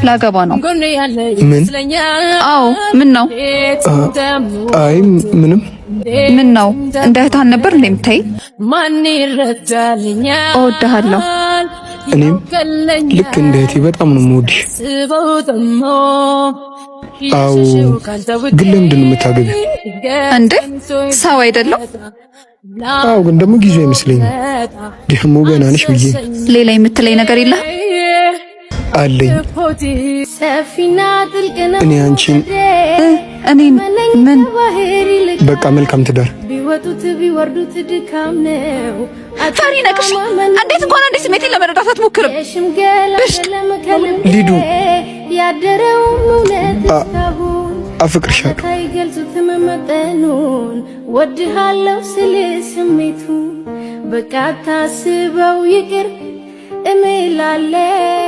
ላገባ ነው። ምን? አዎ። ምን ነው? አይ ምንም። ምን ነው? እንደ እህት አልነበር እንደ የምታይ? እወድሃለሁ። እኔም ልክ እንደ እህቴ በጣም ነው የምወድሽ። አዎ፣ ግን ለምንድን ነው የምታገቢው? እንዴ ሰው አይደለም? አዎ፣ ግን ደግሞ ጊዜው አይመስለኝም። ደግሞ ገና ነሽ ብዬ። ሌላ የምትለኝ ነገር የለም? አለኝ። እኔ አንቺን እኔን ምን? በቃ መልካም ትዳር። ፈሪ ነሽ። እንዴት እንኳን አንዴ ስሜቴን ለመረዳት አትሞክርም? ሊዱ፣ አፈቅርሻለሁ። ወድሃለሁ ስል ስሜቱ በቃ ታስበው ይቅር እምላለው።